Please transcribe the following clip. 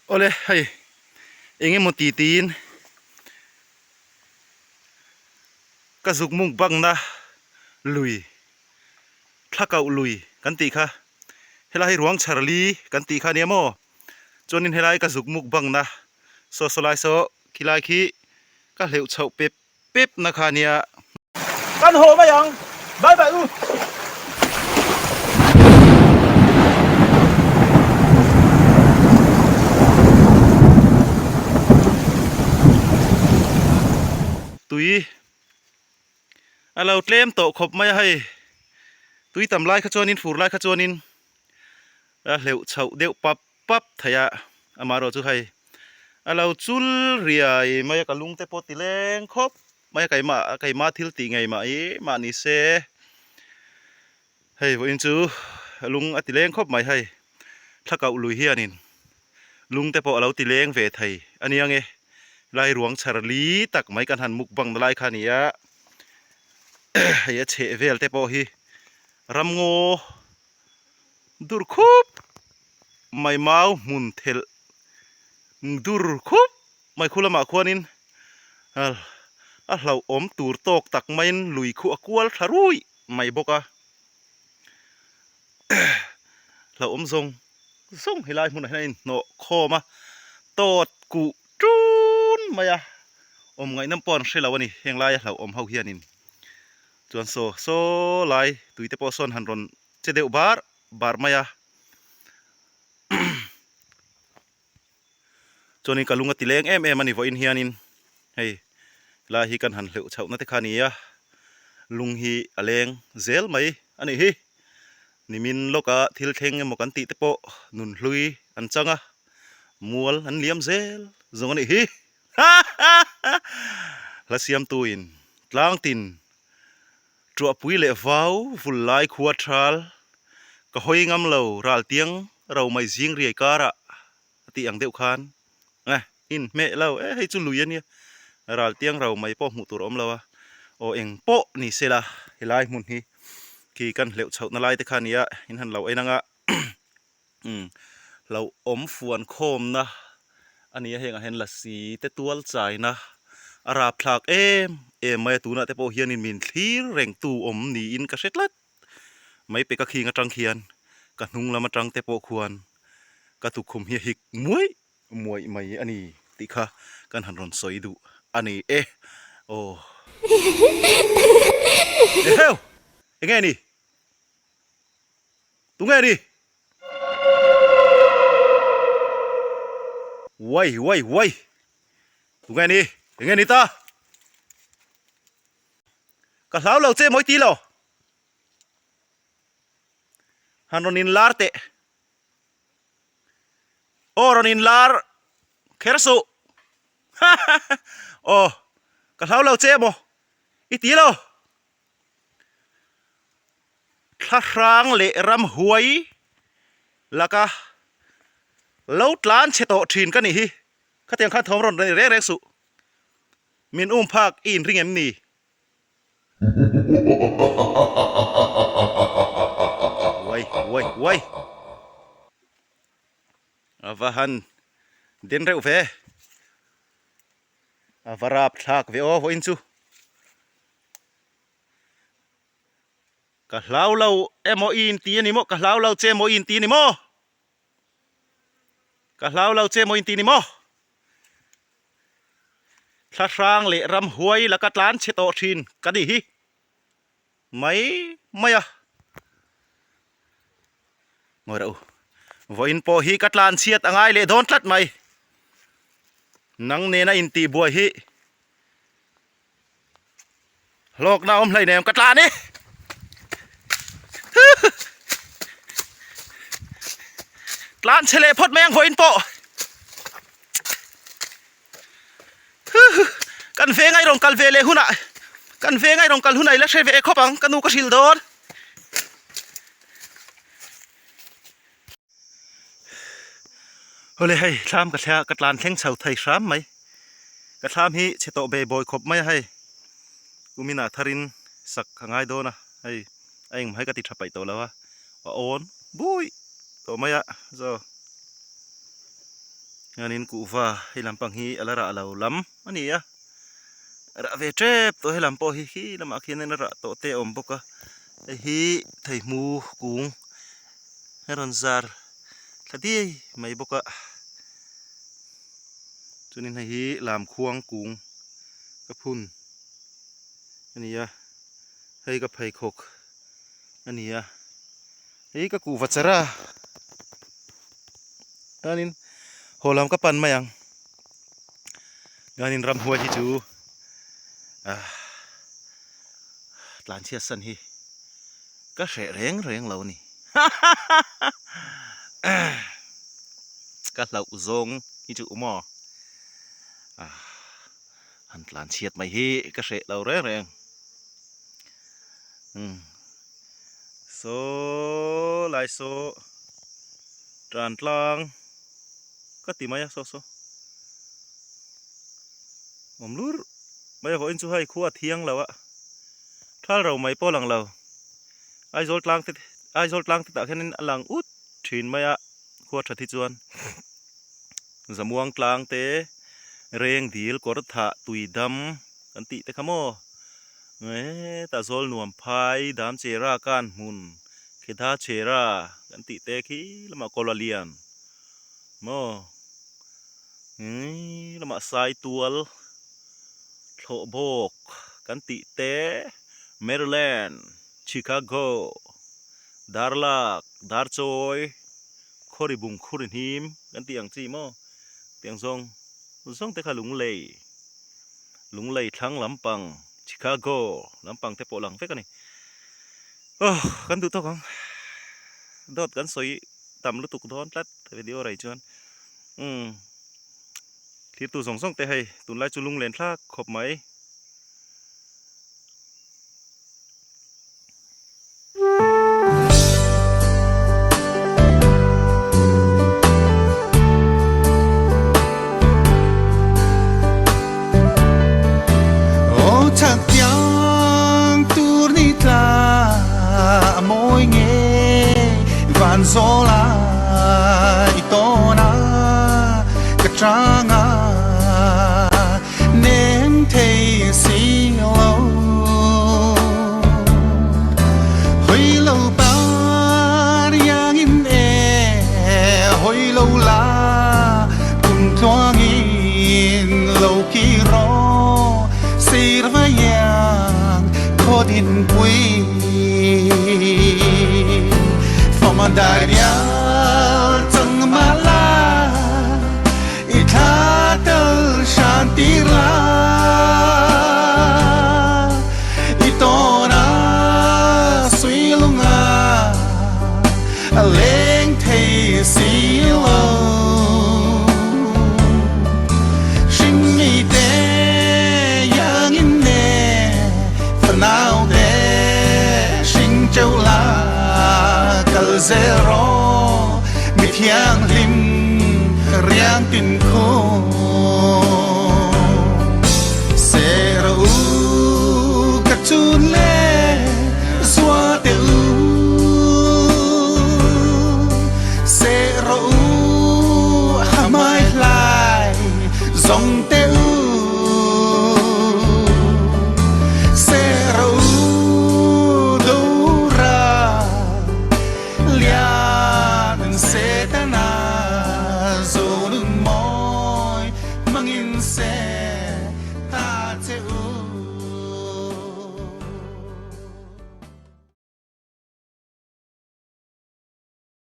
Awle hei eng emaw ti tiin ka zuk muk bakna lui thla kauh lui kan tih kha helai hi ruang chhar li kan tih kha ania maw chuanin helai ka zuk muk bakna saw saw lai saw khilai khi ka hleuh chhoh pep pep na kha nia. Kan haw mai ang, bye bye u. Tui a lo tlem tawh khawp mai a hei, tui tam lai kha chuanin fur lai kha chuanin a hleuh chhoh deuh pap pap thei a, amaherawh chu hei a lo chul riai mai a ka lung te pawh ti leng khawp mai a keimah keimah thil tih ngei mah hi mah ni se hei vawiin chu lung a ti leng khawp mai hei thla kauh lui hianin lung te pawh a lo ti leng ve thei a nia nge lai ruang chhar li tak mai kan han mukbang na lai kha a ni a hei a chheh vel te pawh hi ramngaw dur khup mai mau hmun thelh dur khup mai khu lamah khuanin a hlauhawm tur tawk tak maiin lui khu a kual thla ruih mai bawk a hlauhawm zawng zawng helai hmunah hian a inhnawh khawm a tawt kuh tun mai a awm ngaihnawm pawh an hre lo a ni heng laia hlauhawm ho hianin chuan saw saw lai tui te pawh sawn han rawn che deuh bar bar mai a chuanin ka lung a ti leng em em a ni vawiin hianin hei lai hi kan han hleuh chhoh na te kha a ni a lung hi a leng zel mai a nih hi nimin lawka thil thleng emaw kan tih te pawh nun hlui an chang a mual an liam zel zawng a nih hi ha ha ha hla siamtuin tlang tin Tuahpui leh vau vul lai khua thal ka hawi ngam lo ral tiang ro mai zing riai karah a tih ang deuh khan eh in hmeh lo eh hei chu lui a nia ral tiang ro mai pawh hmuh tur a awm lo a aw eng pawh ni se la helai hmun hi khi kan hleuh chhoh na lai te kha a ni a in han lo en ang a. Umm hlauhawm fuan khawmna a ni a hengah hian lasi te tual chaina a rapthlak em em mai a tunah te pawh hianin min thlir reng tu awm niin ka hre tlat mai peka khing atang khian ka hnung lam atang te pawh khuan ka tukhum hi a hik muaih muaih mai a ni tih kha kan han rawn sawi duh a ni e aw eheu enge ni. Tunge ni? Uai uai uai Tunge ni? Enge ni ta? Ka hlau lo che mawi ti lo. Han rawn in lar teh. Aw rawn in lar kher suh. Aw ka hlau lo che maw i ti lo. Thlahrang leh ramhuai laka lo tlan chhe tawh thin ka nih hi. Khatiang khan thawm rawn nei reng reng suh. Min um phak i inring em ni? Uai uai uai. A va han den reuh ve. A va rap thlak ve aw vawiin chu. Ka hlau lo emaw i inti a ni maw? Ka hlau lo che emaw i inti a ni maw? Ka hlau lo che emaw i inti a ni maw? Thlahrang leh ramhuai laka tlan chhe tawh thin ka nih hi mai mai a. Ngawi reuh u. Vawiin pawh hi ka tlan chhiat a ngai leh dawn tlat mai. Nang nena intihbuai hi Hlawkna awm hleinem ka tlan e. Tlan chhe leh phawt mai ang vawiin pawh. Kan veng a i rawn kal ve leh hunah kan veng a i rawn kal hunah i la hre ve khawp ang ka nu ka hrilh dawn. Awle hei thlam ka thla ka tlan thleng chho thei hram mai ka thlam hi chhe tawh be bawi khawp mai a hei kumin ah tharin sak a ngai dawn a hei a engmah hi ka ti tha paih tawh lo a a awn bui tawh mai a zaw. Hianin kuhva hei lampang hi a la rah lo lam a ni a, rah ve tep tawh helam pawh hi khi lamah khianin a rah tawh te a awm bawk a, hei hi theihmu kung a rawn zar thla diai mai bawk a, chuanin hei hi lamkhuang kung ka phun a ni a, hei ka pheikhawk a ni a, hei ka kuhva char a. Chuanin haw lam ka pan mai ang chuanin ramhuai hi chu ah tlanchhiat san hi ka hreh reng reng lo a ni ka hlauh zawng hi chu maw ah han tlanchhiat mai hi ka hreh lo reng reng umm. Saw lai saw tan tlang ka ti mai a saw saw awm lur mai a vawiin chu hei khua a thiang lo a thal ro mai pawh a lang lo Aizawl tlang te Aizawl tlang te tah khianin a lang ut thin mai a khua that hi chuan Zamuang tlang te Reng dil kawr thah tui dam kan tih te kha maw. Hetah zawl nuam phai dam chera kan hmun khitha chera kan tih te khi lamah kawla lian maw ih lamah sai tual thlawh bawk kan tih te Maryland Chicago Darlak Darchawi Khawri bung khuri hnim kan tih ang chi maw tiang zawng zawng te kha lunglei. Lunglei thlang lampang Chicago lampang te pawh lang vek a ni. Aw kan duh tawk ang. Dawt kan sawi tam lutuk dawn tlat video rei chuan. Umm thirtu zawng zawng te hei tunlai chu lunglen thlak khawp mai. Nem thei si lo Hoi lo par yang in e hoi lo la kum tluang in lo ki ro sir va yang kho din pui Phong an dai dial chang ma la I thla tel hran ti la I tawn a sui lunga a leng thei si lo Hring mi te yang in ne fanau te hring cheu la kal zel ro mi thianghlim riang tin khu se ro u ka chun le zua te u se ro u hamai hlai zong te u se ro u do ra Lian Setana zo lung mawi mangin se.